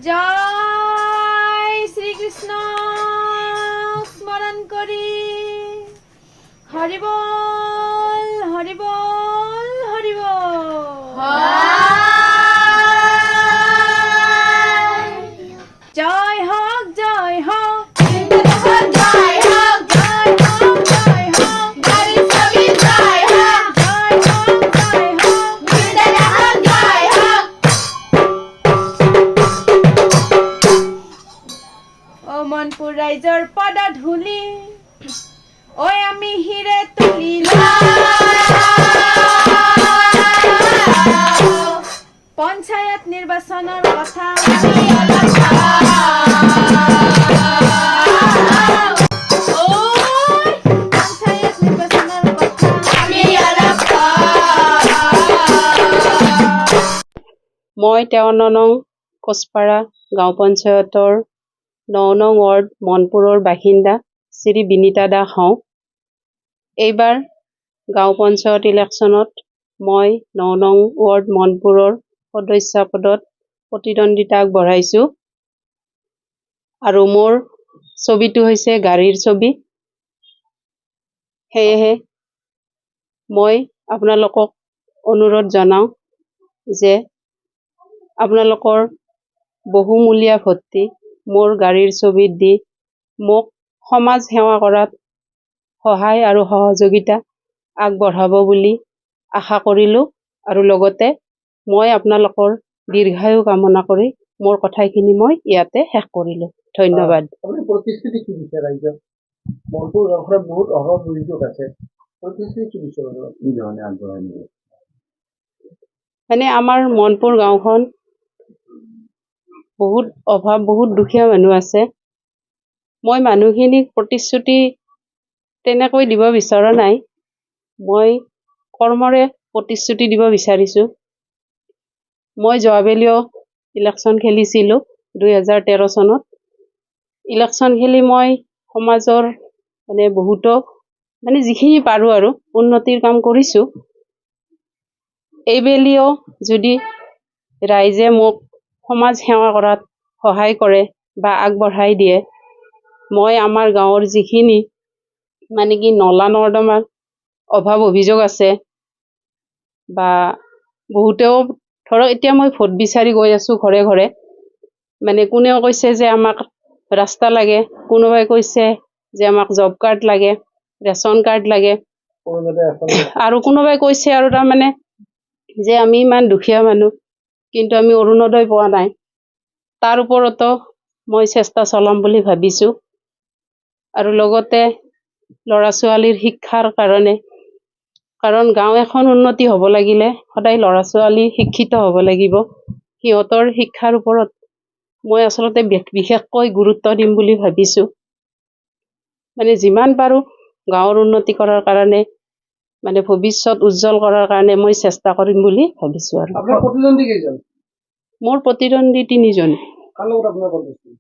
জয় শ্ৰীকৃষ্ণ স্মৰণ কৰি horrible, horrible, horrible. জয় হওক, জয় হওক, জয় হওক, জয় হওক, জয় হওক, জয় হওক, জয় হওক, জয় হওক, জয় হওক। অ মনপুৰ ৰাইজৰ পদ ধূলি ঐ আমি শিৰে তুলি। পঞ্চায়ত নিৰ্বাচনৰ কথা, পঞ্চায়ত নিৰ্বাচনৰ কথা আমি। মই 53 নং কোচপাৰা গাঁও পঞ্চায়তৰ 9 নং ৱাৰ্ড মনপুৰৰ বাসিন্দা শ্ৰী বিনীতা দাস হওঁ। এইবাৰ গাঁও পঞ্চায়ত ইলেকশ্যনত মই 9 নং ৱাৰ্ড মনপুৰৰ সদস্য পদত প্ৰতিদ্বন্দ্বিতা আগবঢ়াইছোঁ আৰু মোৰ ছবিটো হৈছে গাড়ীৰ ছবি। সেয়েহে মই আপোনালোকক অনুৰোধ জনাওঁ যে আপোনালোকৰ বহুমূলীয়া ভোটটি মোৰ গাড়ীৰ ছবিত দি মোক সমাজ সেৱা কৰাত সহায় আৰু সহযোগিতা আগবঢ়াব বুলি আশা কৰিলোঁ আৰু লগতে মই আপোনালোকৰ দীৰ্ঘায়ু কামনা কৰি মোৰ কথাখিনি মই ইয়াতে শেষ কৰিলোঁ। ধন্যবাদ। আপুনি প্ৰতিশ্ৰুতি কি দিছে ৰাইজক? মনপুৰ গাঁওখনত বহুত অভাৱ অভিযোগ আছে। প্ৰতিশ্ৰুতি কি দিছে বাৰু? কি ধৰণে আগবঢ়াই নিব? মানে আমাৰ মনপুৰ গাঁওখন বহুত অভাৱ, বহুত দুখীয়া মানুহ আছে। মই মানুহখিনিক প্ৰতিশ্ৰুতি তেনেকৈ দিব বিচৰা নাই। মই কৰ্মৰে প্ৰতিশ্ৰুতি দিব বিচাৰিছোঁ। মই যোৱাবেলিও ইলেকশ্যন খেলিছিলোঁ 2013 চনত। ইলেকশ্যন খেলি মই সমাজৰ মানে বহুতো মানে যিখিনি পাৰোঁ আৰু উন্নতিৰ কাম কৰিছোঁ। এইবেলিও যদি ৰাইজে মোক সমাজ সেৱা কৰাত সহায় কৰে বা আগবঢ়াই দিয়ে, মই আমাৰ গাঁৱৰ যিখিনি মানে কি নলা নৰ্দমাৰ অভাৱ অভিযোগ আছে বা বহুতেও ধৰক এতিয়া মই ভোট বিচাৰি গৈ আছোঁ ঘৰে ঘৰে, মানে কোনেও কৈছে যে আমাক ৰাস্তা লাগে, কোনোবাই কৈছে যে আমাক জব কাৰ্ড লাগে, ৰেচন কাৰ্ড লাগে। অৰুণোদয় আঁচনি। আৰু কোনোবাই কৈছে আৰু তাৰমানে যে আমি ইমান দুখীয়া মানুহ, কিন্তু আমি অৰুণোদয় পোৱা নাই। তাৰ ওপৰতো মই চেষ্টা চলাম বুলি ভাবিছোঁ। আৰু লগতে ল'ৰা ছোৱালীৰ শিক্ষাৰ কাৰণে, কাৰণ গাঁও এখন উন্নতি হ'ব লাগিলে সদায় ল'ৰা ছোৱালী শিক্ষিত হ'ব লাগিব। সিহঁতৰ শিক্ষাৰ ওপৰত মই আচলতে বিশেষকৈ গুৰুত্ব দিম বুলি ভাবিছোঁ। মানে যিমান পাৰোঁ গাঁৱৰ উন্নতি কৰাৰ কাৰণে, মানে ভৱিষ্যত উজ্জ্বল কৰাৰ কাৰণে মই চেষ্টা কৰিম বুলি ভাবিছোঁ। আৰু আপোনাৰ প্ৰতিদ্বন্দ্বী কেইজন? মোৰ প্ৰতিদ্বন্দ্বী তিনিজন। কাৰ লগত আপোনাৰ কম্পিটিশ্যন?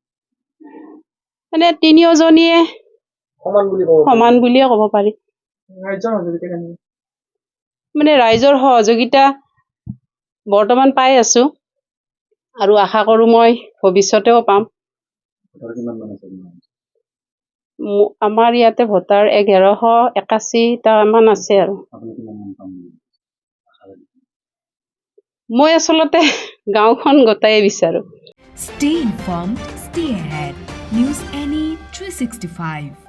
মানে তিনিওজনীয়ে সমান বুলি ক'ব পাৰি। সমান বুলিয়ে ক'ব পাৰি। ৰাইজৰ সহযোগিতা কেনে? মানে ৰাইজৰ সহযোগিতা বৰ্তমান পাই আছোঁ আৰু আশা কৰোঁ মই ভৱিষ্যতেও পাম। ভোটাৰ কিমান মান আছে আপোনাৰ? আমাৰ ইয়াতে ভোটাৰ 1181টামান আছে। আৰু আপুনি কিমান মান পাম বুলি আশাবাদী? মই আচলতে গাঁওখন গোটায়ে বিচাৰোঁ। Stay informed, stay ahead. News NE 365.